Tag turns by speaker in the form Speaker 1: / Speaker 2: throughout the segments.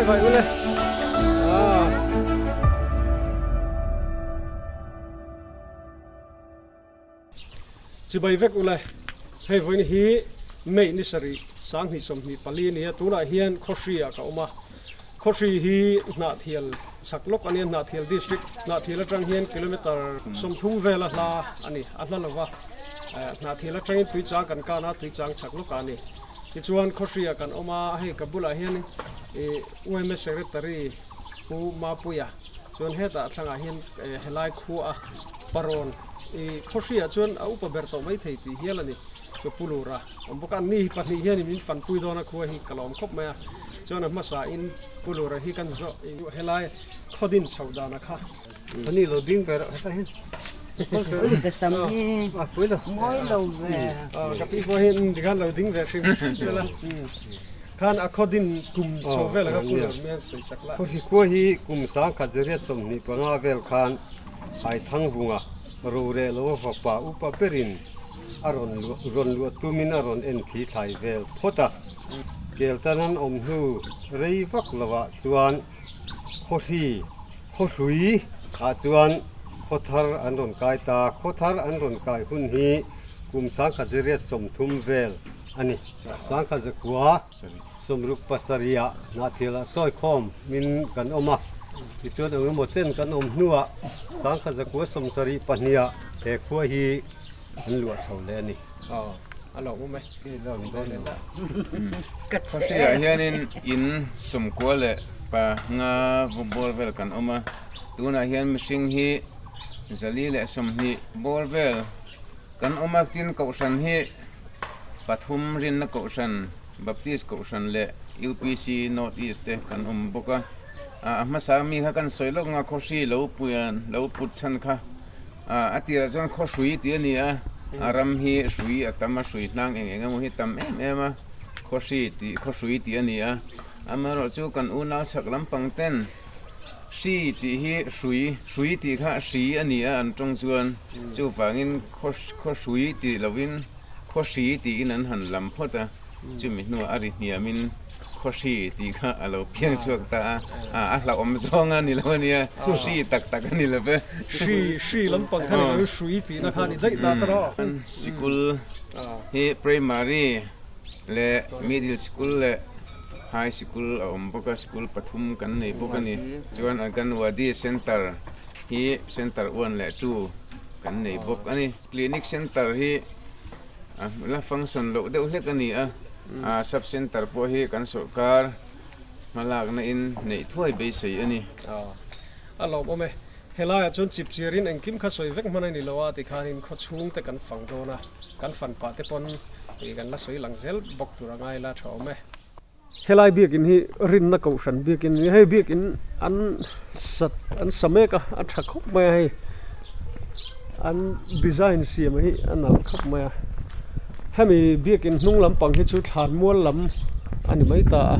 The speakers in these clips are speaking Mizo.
Speaker 1: Bye bye ule. Ah. Chibai vek ule. Hei vawiin hi May ni sarih 2024 a ni a, tunah hian Khawhri ah ka awm a. Khawhri hi Hnahthial chhak lawk a nia, Hnahthial district, Hnahthial atang hian kilometre 30 vel a hla a ni, a hla lova. Hnahthial atangin Tuichang kan kan a, Tuichang chhak lawkah a ni. Tichuan Khawhri ah kan awm a, hei ka bulah hian yma Secretary Pu Mapuia chuan hetah thlangah hian helai khua a parawn i Khawhri ah chuan a upa ber tawh maithei tih hial a ni. Chu Pu Lura awm bawk a, an ni hi pahnih hianin min fanpui dawn a khua hi ka lawm khawp mai a. Chuan a hmasa in Pu Lura hi kan zawh i helai khawdin chhoh dana kha.
Speaker 2: Ani lo ding ve reuh heta hian.
Speaker 3: Ka sam hi mawi lo ve.
Speaker 1: Ka pi pawh hian tikhan lo ding ve hrim hrim sela. Khan a khawdin kum chho vel kha Pu Lur mian sawi sak la.
Speaker 2: Khawhri khua hi kum 1925 vel khan Haithangvunga roreh lo fapa upa berin a rawn rawn luah tumin a rawn en thli thlai vel phawt a. Keltan an awm hnu rei vak lovah chuan Khawhri, Khawhrui ah chuan Khawthar an rawn kai ta. Khawthar an rawn kai hun hi kum 1930 vel a ni. 1900 67 ah Hnahthial ah sawi khawm in kan awm a, tichuan eng emaw chen kan awm hnuah 1972 ah he khua hi an luah chho leh a ni.
Speaker 1: Aw, a lo awm e.
Speaker 4: Khawhriah hianin in sawmkua leh panga vaw bawr vel kan awm a, tunah hian mihring hi 120 bawr vel kan awm a, tin kohhran hi pathum rinna kohhran Baptist kohhran leh UPC North East te kan awm bawk a, a hmasa mi kha kan sawi lawk nga khawhri lo puian lo put chhan kha. A tirah chuan khaw hrui tih a ni a, a ram hi hrui a tam a, hrui hnang eng eng emaw hi tam em em a, khaw hri tih khaw hrui tih a ni a, amaherawh chu kan unau chhak lampang ten hri tih hi hrui hrui tih kha hri a ni a an tawng chuan chuvangin khaw khaw hrui tih lovin khaw hri tiin an han lam phawt a. Chumi hnuah a ri hniamin Khawhri tih kha a lo piang chhuak ta a, a hlauhawm zawng a ni lo a nia, hri tak tak a ni lo ve.
Speaker 1: Hri, hri lampang kha ni lo, hrui tihna kha a ni daih ta ta rawh.
Speaker 4: Sikul hi primary leh middle school leh high school a awm bawk a, school pathum kan nei bawk a ni. Chuan Anganwadi Centre hi centre one leh two kan nei bawk a ni. Clinic Centre hi A la function loh deuh hlek a ni a, a sub centre pawh hi kan sawrkar hmalakna in neih thuai beisei a ni.
Speaker 1: A lawmawm e. Helaiah chuan chip chiarin engkim kha sawi vek hman a ni lo a tikhanin khaw chhungte kan fang dawn a, kan fan pah te pawn kan la sawi lang zel bawk tur a ngai la tha awm e. Helai biakin hi rinna kohhran biakin a ni a, hei biakin an sat an sa mek a, a tha khawp mai a hei an design siam hi a nalh khawp mai a, hemi biakin hnung lampang hi chu thlan mual lam a ni mai ta a,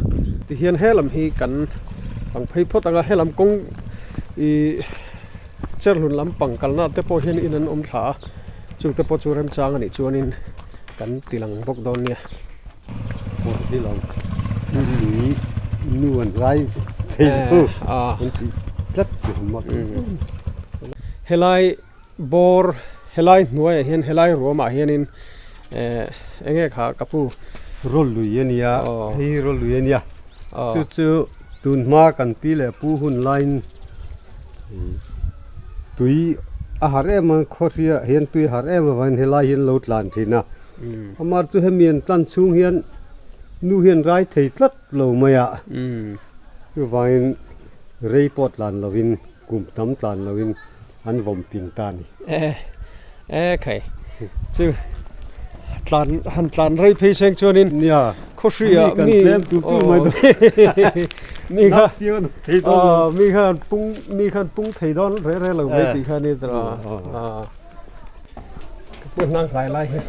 Speaker 1: tihian he lam hi kan ang phei phawt ang a, he lam kawng ih cherhlun lampang kalna te pawh hian in an awm thla a, chung te pawh chu remchang a nih chuanin kan ti lang bawk dawn nia.
Speaker 2: Pawh hi lo tui nu an rai thei lo an tih tlat chu mak.
Speaker 1: Helai bawr helai hnuaiah hian helai ruamah hianin eh enge kha ka pu.
Speaker 2: Rawlui a nia hei hi rawlui a nia chu chu tun hma kan pi leh pu hun laiin tui a harh em a khawhriah hian tui a harh em avangin helai hi an lo tlan thin a. Amar chu hemi an tlan chhung hian nu hian rai thei tlat lo mai a, chuvangin rei pawh tlan lovin kum tam tlan lovin an vawm ping ta a ni.
Speaker 1: E e khai chu tlan han tlan rei phei seng chuanin
Speaker 2: Nia
Speaker 1: khawhri ah
Speaker 2: mi kan tlem tur tur mai dawn
Speaker 1: mi kha
Speaker 2: thei dawn
Speaker 1: mi khan pung mi khan pung thei dawn reh reh lo mai tih kha a ni tawh a. Ka hnang hlai lai hi.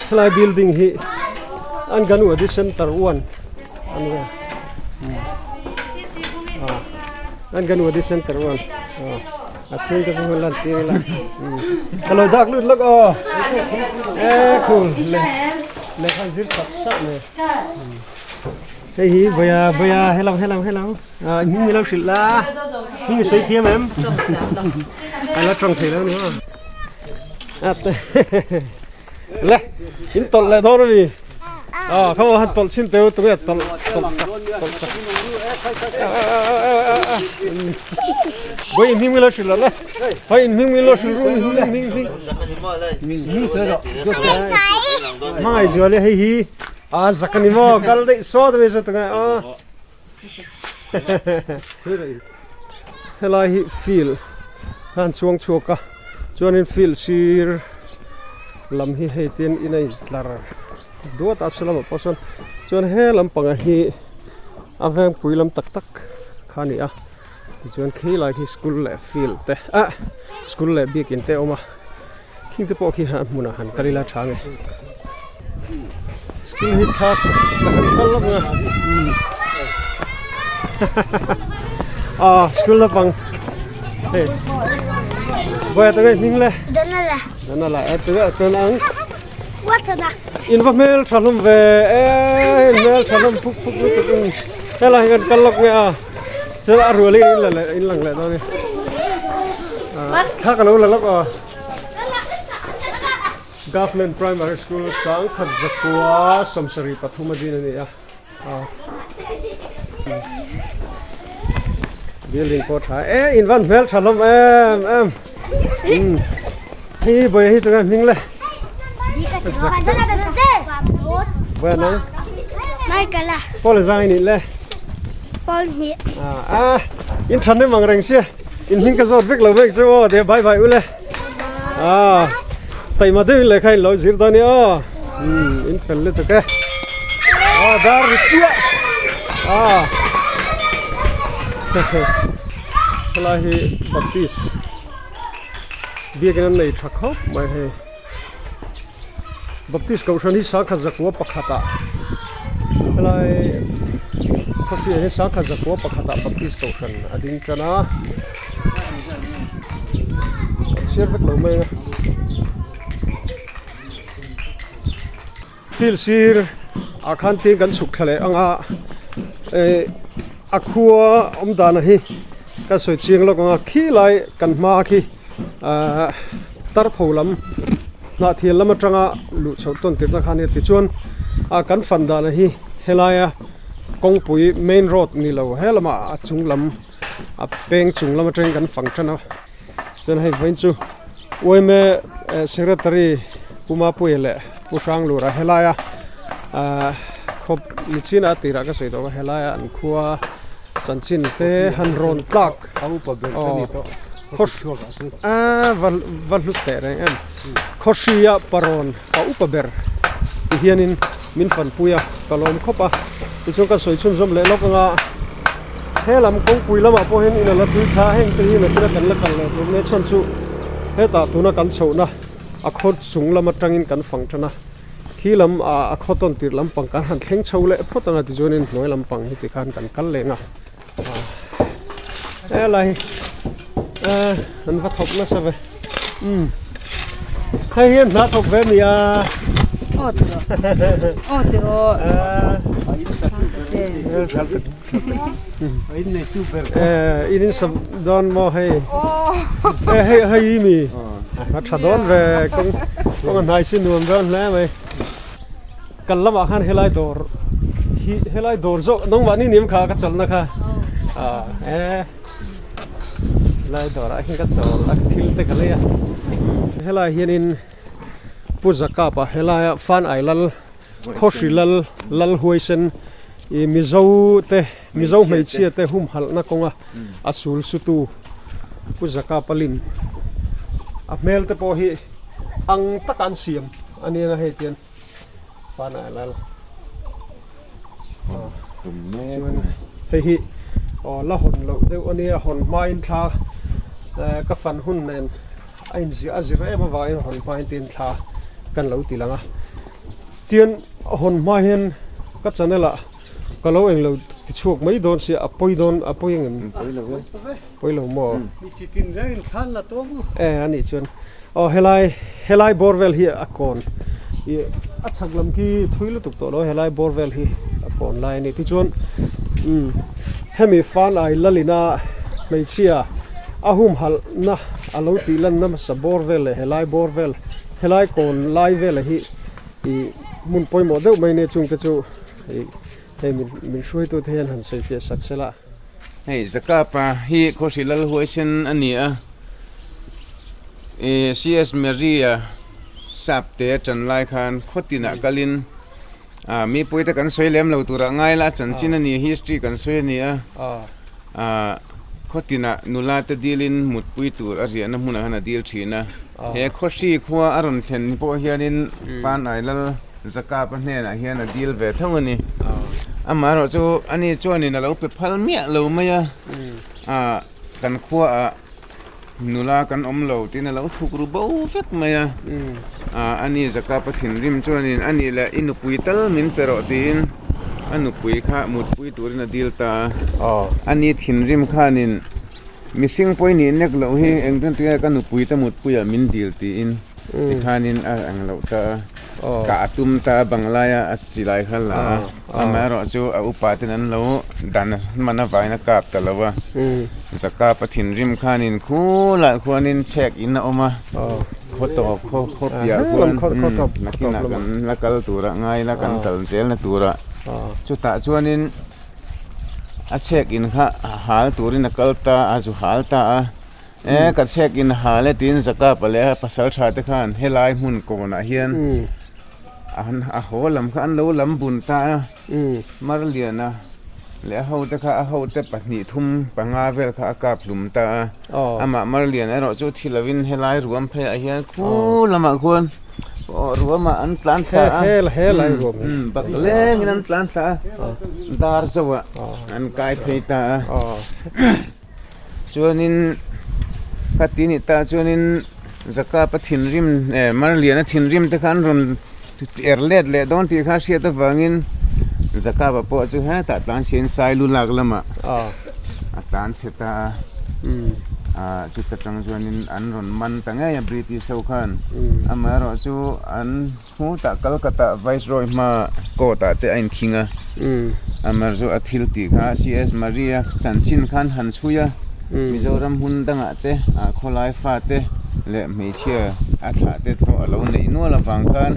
Speaker 1: Helai building hi Anganwadi Center 1 a ni a. Anganwadi Center 1 a chhung te pawh lan tir ila ka lo dak lut lawk aw e khul le lehkha zir sap sap mai hei hi bawia bawia helam helam helam ah hming ilo hrilh la hming i sawi thiam em a la tawng thei lo ni maw le in tawlh leh dawn a ni ah khaw han tawlh chhin teu tunge tawlh tawlh chak tawlh chak Boi in hming milo hrilh lo le hoi in hming milo hrilh ru hming hming hming hmangaih zual hei hi a zak ani maw kal daih sawt mai chu tunge a Helai hi field khan chuang chhuak a chuanin field sir lam hi hei tin in a intlar duat a saw lamah pawh sawn chuan he lampangah hi a vengpui lam tak tak kha a ni a tichuan khilai khi school leh field te ah school leh biakin te a awm a khing te pawh khi a hmunah han kal ila tha nge school hi tha ka han kal lawk a ah school lampang hei vawi atanga hming le
Speaker 5: Danala
Speaker 1: Danala e tu chuan ang
Speaker 5: Watsona
Speaker 1: in va hmel tha hlawm ve e hmel tha hlawm phuk phuk lutuk in helai hi kan kal lawk nge a chuan a rual in la leh in lang leh dawn a ni thla ka lo la lawk aw Government Primary School sangkhat zakua 73 a din a ni a building pawh tha e in van hmel tha hlawm em em umm hei bawihi hi tunge hming le Bawiha nang Paul zang i nih le
Speaker 5: Paul hnih
Speaker 1: a in than em ang reng sia in hming ka zawt vek lo vek chu aw bye bye ule a taima deuh in lehkha in lo zir dawn nia aw umm in fel lutuk e aw dar ri chiah a helai hi baptist biakin an nei tha khawp mai hei baptist kohhran hi sangkhat zakua pakhatah helai khawhriah hian sangkhat zakua pakhatah baptist kohhran a ding tan a. Kan chhiar vek lo mai a. Field sir ah khan tin kan chhuk thla leh ang a eh a khua awm dan hi ka sawi chiang lawk ang a khi lai kan hma khi ahh tarpho lam hnahthial lam atanga luh chhoh tawn tirna kha a nia tichuan ah kan fan dan hi helaia kawngpui main road ni lo he lamah a chung lam. a peng chung lam atangin kan fang tan a chuan hei vawiin chu uaime secretary Pu Mapuia leh Pu Hranglura helaia ahh khawp nichin a tirah ka sawi tawh a helaia an khua chanchin te han rawn tlak aw aaa va va hlut teh reng em khawhria parawn a upa ber ti hianin min fanpui a ka lawm khawp a tichuan ka sawi chhunzawm leh lawk anga. He lam kawngpui lamah pawh hian in a la thui thla a, heng te hi nakin a kan la kal leh tur nia chhan chu hetah tuna kan chhohna a khaw chung lam atangin kan fang tan a, khi lam ah a khaw tawn tirh lampang kan han thleng chho leh phawt ang a tichuanin hnuai lampang hi tikhan kan kal leh ang a, helai hi eh an va thawk nasa ve umm hei hian hna thawk ve a ni a.
Speaker 6: Aw tiraw aw tiraw
Speaker 1: Eh in in sap dawn maw hei eh hei hei i mi a tha dawn ve kawng kawng a hnai chu nuam dawn hle mai kal lamah khan helai dawr hi helai dawr zawk nangmahni ni em kha ka chawlhna kha ah eh helai dawrah hian ka chawl a thil te ka lei a helai hianin Pu Zakapa helaia Fan Ai Lal Khawhri Lal Lal Huaisen ih Mizo te Mizo hmeichhia te humhalhna kawnga a sul sutu Pu Zakapa lim a hmel te pawh hi ang taka an siam a nia nga hei tian Fan Ai Lal ah chuan hei hi aw la hawn loh deuh a nia hawn hmain thla eh ka fan hun nen. A inziah a zir em avangin hawn hma hian tin thla kan lo ti lang a, tian hawn hma hian ka channel ah ka lo englo ti chhuak mai dawn sia a pawi dawn a pawi ang em?
Speaker 4: Pawi lo e.
Speaker 1: Pawi lo maw?
Speaker 2: Mi chi tin reng in thlan la tawm u.
Speaker 1: E a nih chuan aw helai helai bawr vel hi a kawn ih a chhak lam khi thui lutuk tawh lo helai bawr vel hi a kawn lai a ni tichuan umm hemi fanai lalina hmeichhia a humhalh na a lo tih lan na hmasa bawr vel leh helai bawr vel helai kawn lai vel hi ih hmun pawimawh deuh mai nia chungte chu ih hei min min hruaitu te hian han sawi fiah sak sela.
Speaker 4: Hei Zakapa hi Khawhri Lal huaisen a ni a, ih CS Maria sap te a tan lai khan khaw tinah kalin ah mipui te kan sawi lem lo turah ngai la a chanchin a ni history kan sawi a ni a, ah khaw tinah nula te dilin mutpui tur a riahna hmunah khan a dil thin a, he Khawhri khua a rawn thlen pawh hianin Fanai Lal. Zakapa hnenah hian a dil ve tho a ni. Amaherawh chu ani chuanin a lo pe phal miah lo mai a, ah kan khuaah nula kan awm lo tiin a lo thuk ru bo vek mai a. Ah ani Zakapa thinrim chuanin ani leh i nupui tal min pe rawh tiin a nupui kha mutpui turin a dil ta a. Ani thinrim khanin mihring pawh i nih nek loh hi engtin tinge ka nupui te mutpuiah min dil tiin tikhanin a ang loh ta a. Kah a tum ta a bang laia a silai kha la a, amaherawhchu a upa ten an lo dan hman avangin a kap ta lo a, Zakap a thinrim khanin khulah khuanin chhek in a awm a, khaw tawp khaw khaw piah khuan nakinah kan la kal turah ngai ila kan kal zelna turah chutah chuanin a chhek in kha hal turin a kal ta a zu hal ta a. E ka chhek in hal e tiin Zakapa leh a pasal tha te khan helai hmun kawnah hian a haw lam kha an lo lam bun ta a, Marliana leh a hote kha a hote pahnih thum panga vel kha a kap hlum ta a, amah Marliana erawh chu thi lovin helai ruam pheiah hian khu lamah khuan ruamah an tlan thla a, bak lengin an tlan thla a, dar zoah an kai phei ta a. Chuanin khati nih ta chuanin Zakapa thinrim eh Marliana thinrim te kha an rawn er let leh dawn tih kha a hriat avangin Zakapa pawh chu hetah tlan chhiain Sailu lak lamah a tlan chhe ta a, ah chuta tang chuanin an rawn man ta ngei a British ho khan amaherawh chu an Hmutah Calcutta Viceroy hma court ah te a inkhing a, Amar chu a thil tih kha CS Maria chanchin khan han chhui a, Mizoram hmun dangah te ah khawlai fa te leh hmeichhia a thlah te pawh a lo neih nual avang khan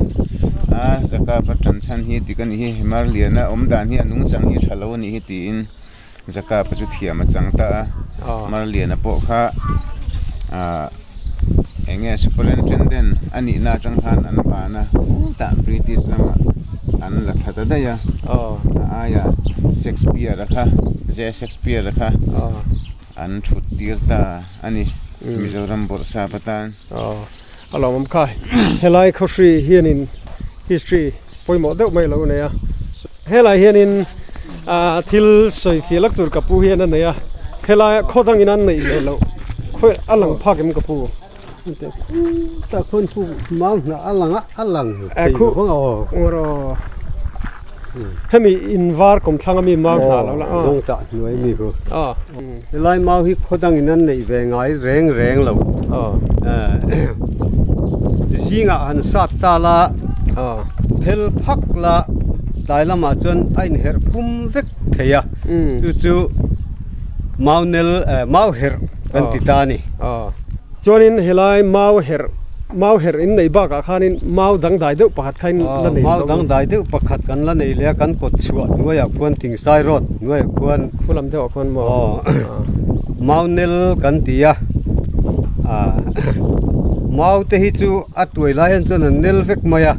Speaker 4: a Zakapa tanchhan hi dik a nih hi, Hmar Liana awm dan hi a nungchang hi tha lo a nih hi tiin Zakapa chu thiam a chang ta a, Hmar Liana pawh kha ah. Eng nge superintendent a nihna atang khan an ban a, tah British lamah an la thla ta daih a, a aiah Shakespeare-a kha J Shakespeare-a kha an thut tir ta a ni Mizoram bawrhsap atan.
Speaker 1: A lawmawm kha helai khawhri hianin history pawimawh deuh mai a lo nei a, helai hianin thil sawi fih lak tur ka pu hian a nei a, helai khaw dangin an neih leh loh khawi a lang phak em ka pu?
Speaker 2: Tah khuan khu mau hnah a lang a, a lang thei lo vang a aw.
Speaker 1: Hemi in var kawmthlang ami mau hnah lo lang a.
Speaker 2: Zawng tah hnuai mi khu. Helai mau hi khaw dangin an neih ve ngai reng reng lo. Zingah han sat ta la, phel phak la, tlai lamah chuan a inherh pum vek thei a. Chu chu mau nel mau herh kan ti ta a ni.
Speaker 1: Chuanin helai mau herh mau herh in nei bakah khanin mau dangdai deuh pakhat kha in la nei
Speaker 2: Mau dangdai deuh pakhat kan la nei leh a, kan kawt chhuah hnuaiah khuan Thingsai road hnuaiah khuan
Speaker 1: Khu lam deuhah khuan maw?
Speaker 2: Mau nel kan ti a, mau te hi chu a tuai lai hian chuan an nel vek mai a,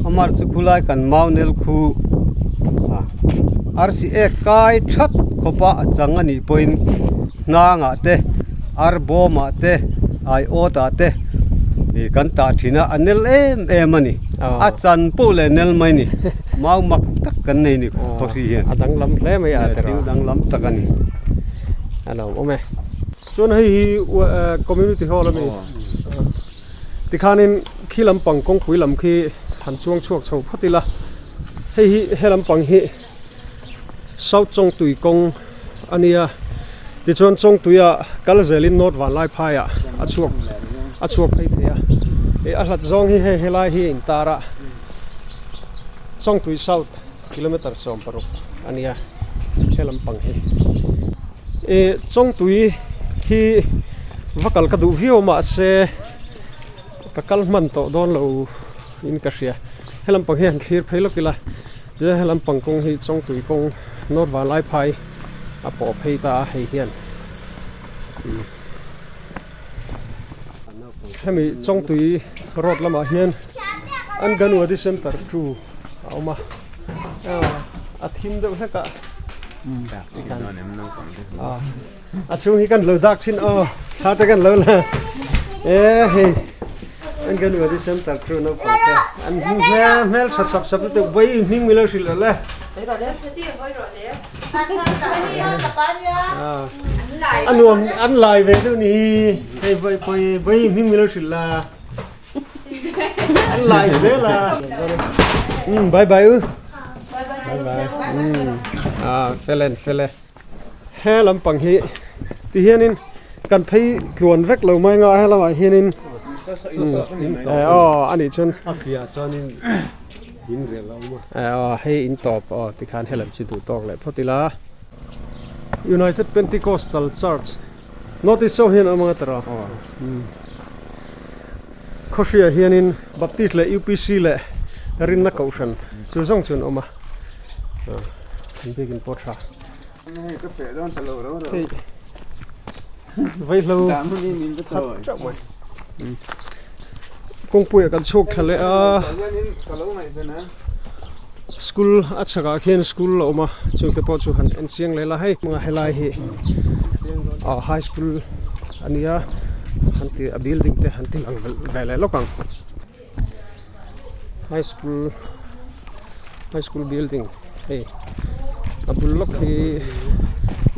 Speaker 2: amah chu khulai kan mau nel khu arsi ek kai that khawpa a chang a nih pawhin hnangah te ar bawmah te aiawt ah te ih kan tah thin a a nel em em a ni a chan pawh leh nel mai a ni mau mak tak kan nei ni khawhri hian
Speaker 1: a danglam hle mai a
Speaker 2: thil danglam tak a ni
Speaker 1: a lo awm e chuan hei hi community hall a mi tikhanin khi lampang kawngpui lam khi han chuang chhuak chho phawt ila hei hi he lampang hi. South Chawngtui kawng a nia tichuan Chawngtuia kal zelin North Vanlaiphaiah a chhuak a chhuak phei thei a ih a hlat zawng hi hei helai hi a intar a Chawngtui South kilometer 16 a nia he lampang hi ih Chawngtui hi va kal ka duh viau mahse ka kal hman tawh dawn lo in ka hria he lampang hi han thlir phei lawk ila Chuan he lampang kawng hi Chawngtui kawng North Vanlaiphai a pawh phei ta a hei hian hemi Chawngtui road lamah hian Anganwadi Center 2 a awm a a thim deuh hlek a a chhung hi kan lo dak chin aw thla te kan lo la e hei Anganwadi Center 2 naupang te an hmel hmel tha sap sap lutuk vawi hming milo hrilh lo le A nuam an lai ve deuh ni hi hei vawi pawi vawi hming milo hrilh la an lai zel a um bye bye u bye bye um a fel en fel e he lampang hi ti hianin kan phei tluan vek lo mai nga he lamah hianin aw a nih chuan
Speaker 2: a piah chuanin in rel a awm a.
Speaker 1: Aw hei in tawp aw tikhan helam chu duh tawk leh phawt ila. United Pentecostal Church North East ho hian a awm anga tawrh a. Khawhriah hianin Baptist leh UPC leh Rinna Kohhran chu zawng chu an awm a. An biakin pawh tha. Hei vaihlo khat teuh mai kawngpuiah kan chhuak thla leh a school a chhakah khian school a awm a chungte pawh chu han en chiang leh la hei helai hi ah high school a nia han ti a building te han ti lang ve leh lawk ang high school high school building hei a bul lawk hi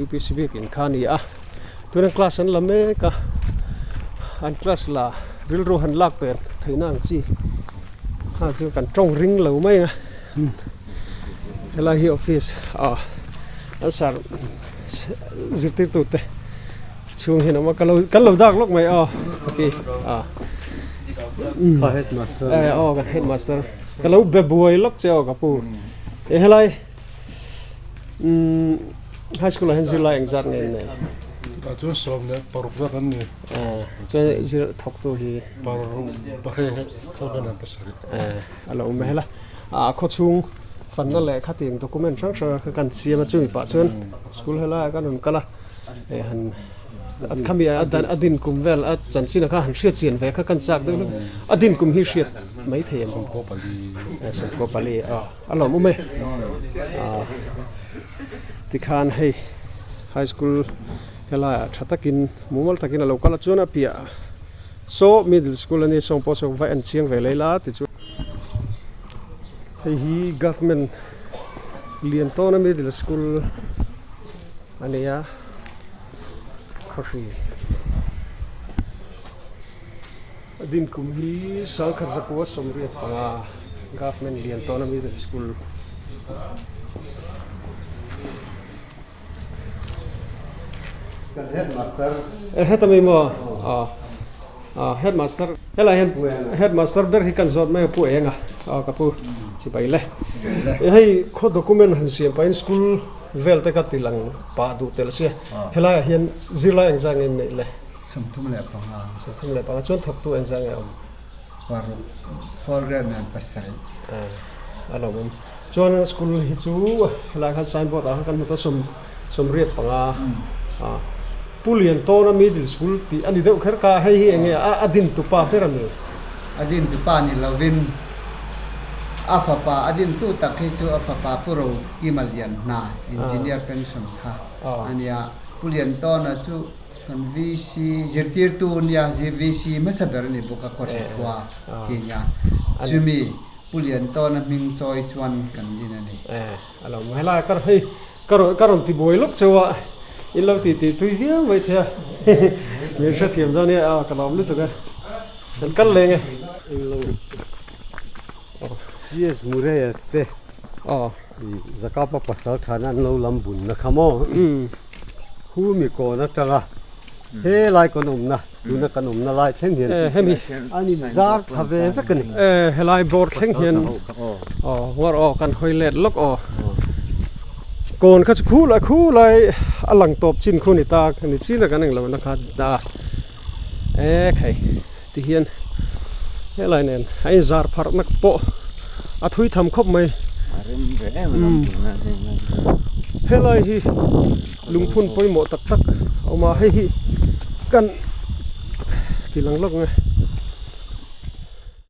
Speaker 1: UPC biakin kha a ni a tuna class an la mek a an class la rilru han lak per theihna ang chi kha chu kan tawng ring lo mai a helai hi office ah an sar zirtirtu te. Chhung hian awm a ka lo kan lo dak lawk mai aw ka ti a
Speaker 2: Ka headmaster
Speaker 1: eh aw kan headmaster ka lo be buai lawk che aw ka pu e helai umm high school ah hian zirlai engzat nge in nei
Speaker 7: Tah chuan 16 zat an ni
Speaker 1: eh chuan zir thawk tu hi
Speaker 7: paruk pahnih thawk an han pasarih
Speaker 1: eh a lo awm a hela ah khawchhung fanna leh khatiang document hrang hrang a kha kan siam a chumi pah chuan school helai ah kan rawn kal a. eh han a khami a dan a din kum vel a chanchin a kha han hriat chian ve kha kan chak deuh hlek a din kum hi hriat mai thei em
Speaker 7: 14
Speaker 1: eh 14 a a lawm awm e ah tikhan hei high school helai ah tha takin mumal takin a lo kal a chuan a piah saw middle school a ni sawng pawh saw va en chiang ve leh ila tichuan hei hi government lian tawna middle school. A ni a khawhri a din kum hi 1985 government lian tawna middle school
Speaker 2: Kan headmaster
Speaker 1: eh heta mi maw ah ah headmaster helai hian headmaster ber hi kan zawt mai a pu eng a aw ka pu chibai le hei khaw document han siam pahin school Vel te ka ti lang pah duh tel sia. Helai ah hian zirlai engzah nge in neih le?
Speaker 2: 35.
Speaker 1: 35 chuan thawktu engzah nge a awm?
Speaker 2: Paruk, four grade nen pasarih.
Speaker 1: A lo awm. Chuan school hi chu helai khan signboard ah khan kan hmu ta 75 a Pu Liantawna Middle School tih a ni deuh kher ka hei hi enge a din tupa ber a ni?
Speaker 8: A din tupa ni lovin a fapa a din tu tak hi chu a fapa Pu Rokima Lianhna engineer pension kha a nia. Pu Liantawna chu kan VC zirtirtu nia VC hmasa ber a ni bawk a Kawhri khua hi nia. Chumi Pu Liantawna hming chawi chuan kan din a ni.
Speaker 1: A lo helai ka hei Ka rawn ka rawn ti buai lawk cheu a, in lo tih tih tui viau mai thei a, min hrethiam dawn nia a ka lawm lutuk a, kan kal leng e.
Speaker 2: Yes Murray-a te.
Speaker 1: Aw.
Speaker 2: Zakapa pasal thana an lo lam bunna kha maw? Khu mi kawn atanga helai kan awmna tuna kan awmna lai thleng hian an inzar thla ve vek a ni.
Speaker 1: Helai bawr thleng hian aw ngawr aw kan hawi let lawk aw. Kawn kha chu khulai khulai a lang tawp chin khu ni ta ni chin a kan englo na kha ta e khai ti hian helai nen a inzar pharh na pawh a thui tham khawp mai helai hi lungphun pawimawh tak tak a awm a hei hi kan ti lang lawk nge.